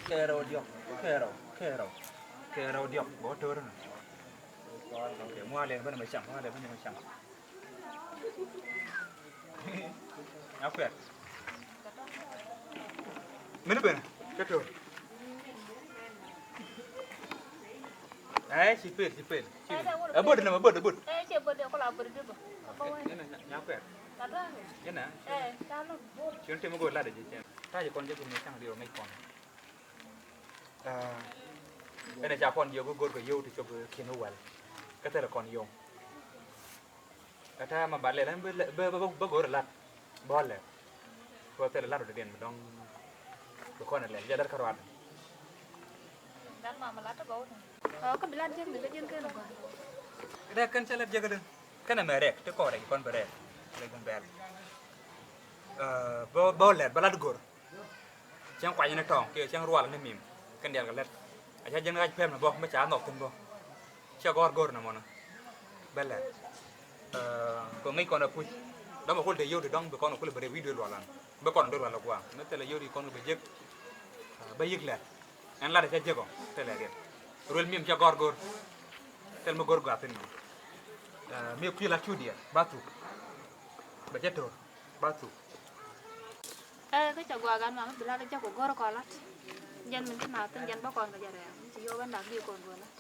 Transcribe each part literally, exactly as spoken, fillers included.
Kɛɛrɛ wä diɔk, kɛɛrɛ wä, kɛɛrɛ wä, kɛɛrɛ wä diɔk bä wä to̱r ni. Ok, ŋuan lɛ bä ni mɛ cam, ŋuan lɛ bä ni mɛ cam. Nya kuɛt. Mini ben kä to̱r. Ɛ ci pel, ci pel. Ɛ böt ni mɛ böt, böt. Ɛ ci böt, kɔla böt di bä. Nya kuɛt. Nya. Ci ni te mi go̱o̱r lat ji̱ cɛn. Ta̱a̱ ji̱ kɔn jɛ kum ni ca̱ŋ di rɔ ŋäc kɔn. Ɛn ɛ ca kɔn jiök go̱r kɛ yio̱w ti cop ki̱n wä wäl. Kä thilɛ kɔn yio̱w. Ɛ ta̱a̱ ma ba lɛl ɛn bä, bä, bä, bä go̱r ɛ lat. Bä lɛl. Kɛ thilɛ lat rɔ dɔ̱diɛn mi dɔ̱ŋ. Bi kɔn ɛ lɛl jɛ lat kä ruaadɛ. Kä bi lat jek ni kä ji̱n ken gɔ̱a̱r. Rɛk kɛn cä lat jek ɛ dee. Kɛn ɛ mɛ rɛk ti kɔn rɛk kɔn bɛ rɛk. Rɛk bɛ bɛl. Ɛ bä, bä lɛl bä lat go̱r. Cäŋ kuany ni tɔ̱ɔ̱ŋ kiɛ cäŋ rual ni mim kɛn diaal kɛ lät. A ca jiɛn ɣac pɛm ni bä mi ca nhɔk thi̱n bä. Cɛ gɔ̱r go̱r ni mɔnɔ. Bä lɛt. Ɛ kɛ ŋäc kɔn a puc. Dɔ̱ŋ bɛ kul te yio̱w ti dɔ̱ŋ bi kɔn kul bɛ rɛp wi̱i̱ duël rualan. Bi kɔn duël rual a gua̱a̱ŋ mi thilɛ yio̱w ti kɔn bɛ jek. Ɛ bä yik lɛt. Ɛn lat a ca jek ɔ thilɛ riɛt. Ruël mim cɛ gɔ̱r go̱r. Thil mi go̱r gɔaa thi̱n mɔ. Ɛ mi kui̱ lat cu diɛ ba thuk. Bɛ cɛ to̱r. Ba thuk. Ɛ kä cɛ gɔaa gan ma mi bi lat jɛ kɛ go̱r kɔn lat. Jɛn min ti na thin jɛn bä kɔn kɛ jɛ rɛɛ mi ci yio̱w bä nak di kɔn go̱r lat.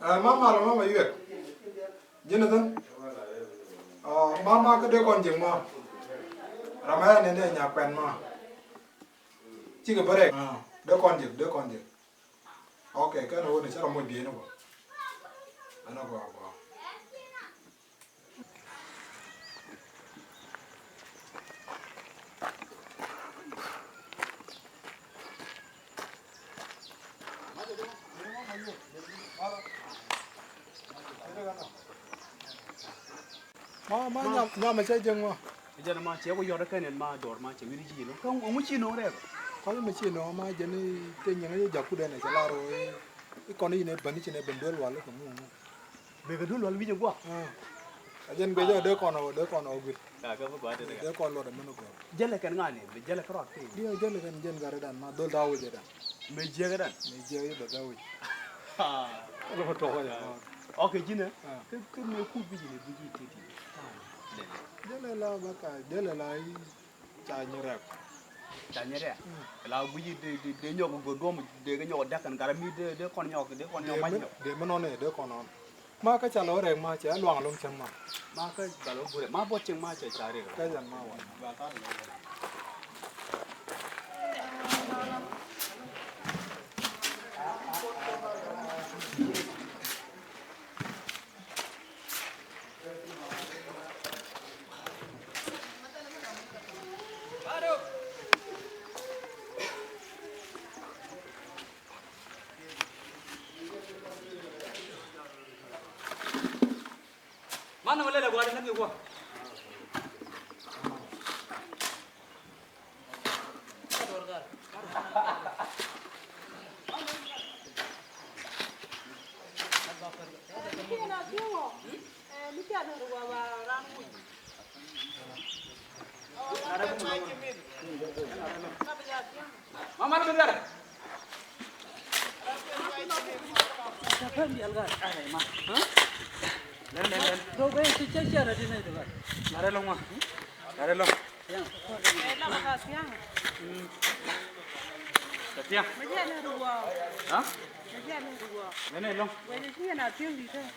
Ɛ ma mal ma ma yuɛk. Ji̱n thin. Ɔ ma ma kä dee kɔn ji̱k ma. Ram ɛ ni dee nya kuɛn ma. Cikɛ bä rɛk. Dee kɔn ji̱k, dee kɔn ji̱k. Ok, kɛn wä ni cä rɔ moc bieyni bä. Ɛn a gɔaa gɔaa. Ma, ma, nyam, nyam cɛ jɛŋ ma. Jɛn ma cɛ ku yɔt kɛn in ma dɔr ma cɛ wi̱ni ji̱ in. Kä ŋu ci no̱o̱ŋ rɛk? Kɔl mi ci no̱o̱ŋ ma jɛn i̱ te nyiŋ i̱ jakut ɛn ɛ cɛ lar ɣöö i̱ kɔn i̱ ci nɛ ben i̱ ci nɛ ben duel wal i̱ kɛ ŋu ŋu. Bekɛ duel wal wi̱c in guɔ. A jɛn guic ɛ dee kɔn ɔ, dee kɔn ɔ guic. Dee kɔn luɔt ɛmɛn ɔ guic. Jälɛ kɛn ŋa̱ni, bi jälɛ kärɔt piny. Diɛ jälɛ kɛn jɛn garidan ma dhol da̱a̱ wi̱c ɛdan. Mëë jiäkädan. Mëë jiäk i̱ dhol da̱a̱ wi̱c. Lɔ tɔkɔ ya. Ok, ji̱nɛ. Kä, kä mëë kut bi ji̱nɛ bi ji̱ titi. Jälɛ la bä ka, jälɛ la i̱ ca nyɛ rɛk. Ca nyɛ rɛk. La gui̱ci dee, dee, dee nyɔk go̱o̱r duɔ̱m, dee kɛ nyɔk däk kɛn gat mi dee, dee kɔn nyɔk, dee kɔn nyɔk mac nyɔk. Dee mi nɔn ɛ, dee kɔn nɔn. Ma kä ca lɔ rɛk ma cɛ luaŋ lo̱ŋ cäŋ ma. Ma kä ca lɔ burɛ ma bɔ cieŋ ma cɛ ca rɛk. Kä jɛn ma wa. Mana wale la guari na bi wa.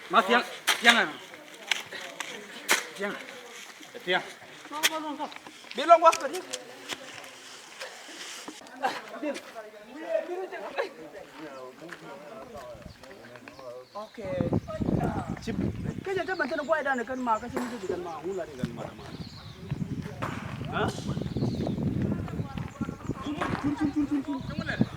Ma thiaŋ, thiaŋ. Tiɛŋ. Tiɛŋ. Bi lɔŋ wä. Okay. Cip. Kä jɛ te bɛn thin guay dan kän ma kä cä mi jɛ kän ma wun la de kän ma ma. Ha? Cun cun cun cun cun.